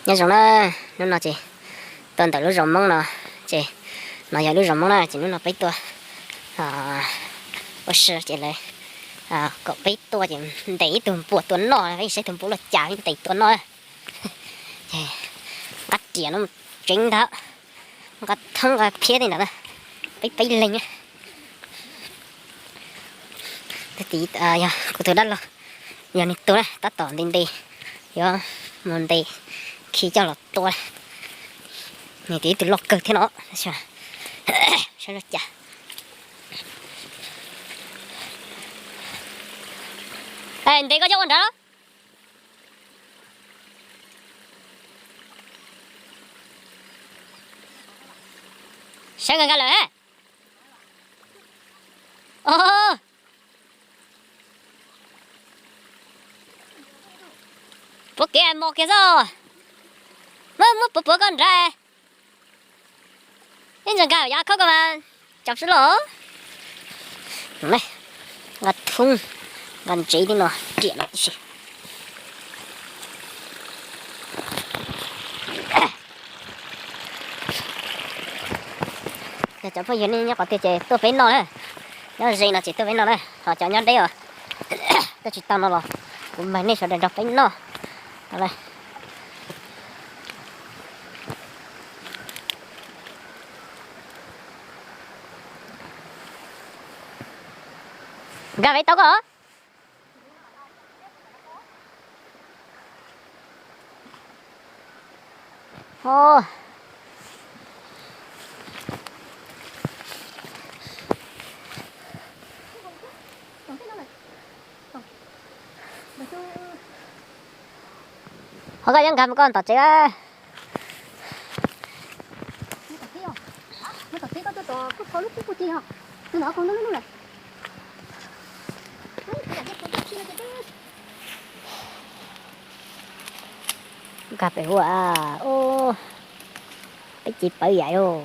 Nyob zoo na, hnub no ces tuaj ntawm lub zos Hmoob no, ces no yog lub zos Hmoob na, ces hnub no peb tuaj ua si ces lawv kom peb tuaj ces ntes ib tug npua tua noj, peb saib tus npua luaj cas peb ntes tua noj. Ces nqa riam no mus tsev ntag, nqa thoob nqa phiab tej ntawd, peb peb leeg. Tus tid yog kuv tus dab laug, yog nws tua na, tab tom nte nte, yuav mus ntes khi coj los tua. Nws twb ib tug loj kawg thiab no, saib zoo cas. Ntes koj coj ua nrad. Saib nkag nkag lawm. Puab kev mos kiag xwb. Muab muab puav puav koj nrad. Ib ntsis nkag yav khaub koj mas tsaus sib loj. Nqa thoob nqa ntsev li no riam no tib si. Yog cov phooj ywg nej nyob qhov twg ces tuaj peb noj na. Nyob ze no ces tuaj peb noj na, ho cov nyob deb os, tuaj tsis tau no los kuv mas nej sawv daws nrog peb noj. Nkag peb tau koj. Ho koj yeej nkag mus koj tom tsev. Nkag pem ua, peb ci pawv yam lauj.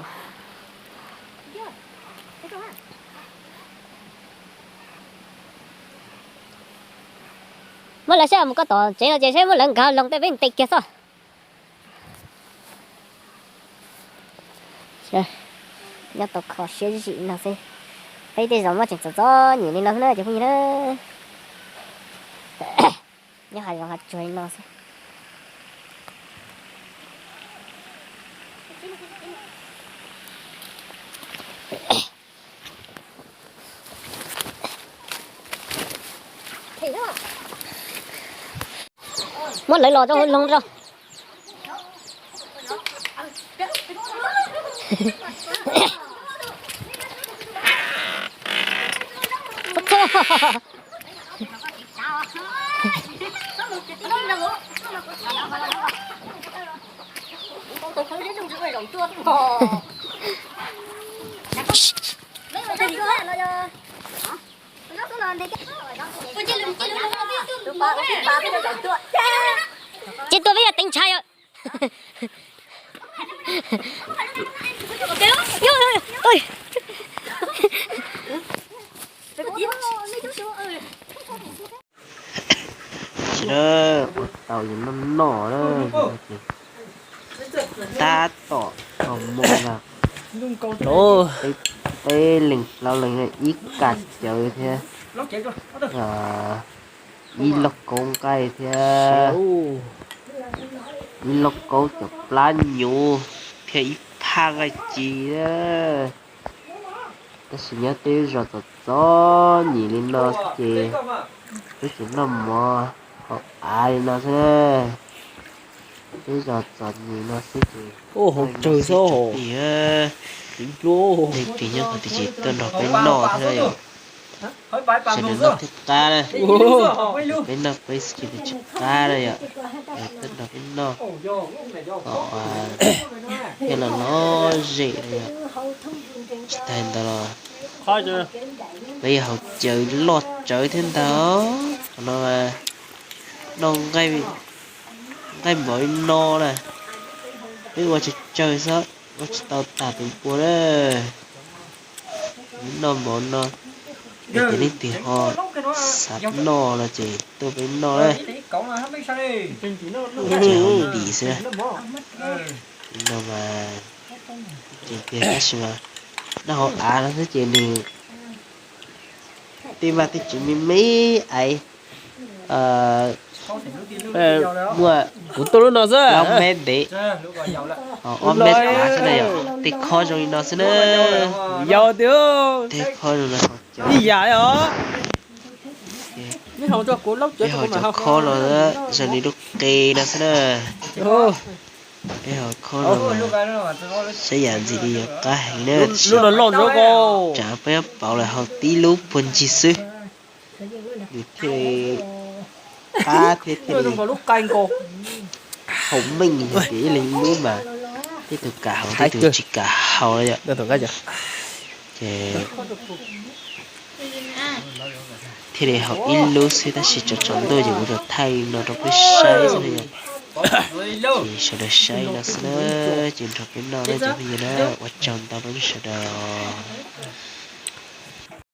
Muab lawv saib mus koj tom tsev no ces saib muab lawv nkag loo tej peb ntes kiag xwb. Nyob tau kho siab zim no xwb. Peb tej zaum muab tseem txom txom nyem li no xwb na cov phooj ywg na. Nyob hav zoov hav tsuag li no xwb. Muab lawv los rau hauv loog rau. Ces tua peb yog teev ntshav yom. Tsis na, ua tau yus noj noj na, ces tab tom tau mus na. Peb, peb leeg plaub leeg na, ib kas cawv thiab, ib lauj kaub nqaij thiab, ib lauj kaub cov plab nyuv thiab ib phaj nqaij ci na. Tab sis nyob tej zos txom txom nyem li no ces twb tseem noj mov haus av li no xwb. Tej zos txom nyem no xwb ces haus tsawg xwb. Leej twg nyob qhov twg ces tuaj nrog peb noj thiab yom. Sawv daws noj thiaj qab na. Peb noj peb xwb ces nws tsis qab na yom. Tuaj nrog peb noj kom thiaj los lom zem na yom. Tsis tas ntawd los peb yuav haus cawv loj tsawv thiab ntag. Qhov no noj nqaij npaum li no na, peb ua tsawg tsawg xwb ua tsis tau tas tus npua na. Noj npaum no, yog tias leej twg ho xav noj no ces tuaj peb noj na. Ces hauv dim xwb na. No mas, ces tias tab sis mas noj hauv av no xwb ces nws tej vaj tej tsev me me aiv, muaj kuv tuaj lub no xwb, ob mev ntev, ob mev av xwb na yom. Tej khob zoo li no xwb na. Yog tiag. Tej khob zoo no, ib yam os. Peb haus cov khob no, zoo li lub qe no xwb na. Peb haus khob no, saib yam ntxim li yuav qab heev na. Lub no loj ntag. Tsam peb pauv lawm haus tib lub puag ncig xwb, nws thiaj li qab thiab thiaj li haum meej. Yog tias ib leeg ib lub mas tej tug kam haus, tej tug tsis kam haus yom. Ces thiaj li haus ib lub xwb, tab sis tsaus ntuj ces kuv rov thaij no rau peb saib xwb na yom. Ces sawv daws saib no xwb na, ces nrog peb noj na cov phooj ywg na. Ua tsaug ntau rau nej sawv daws.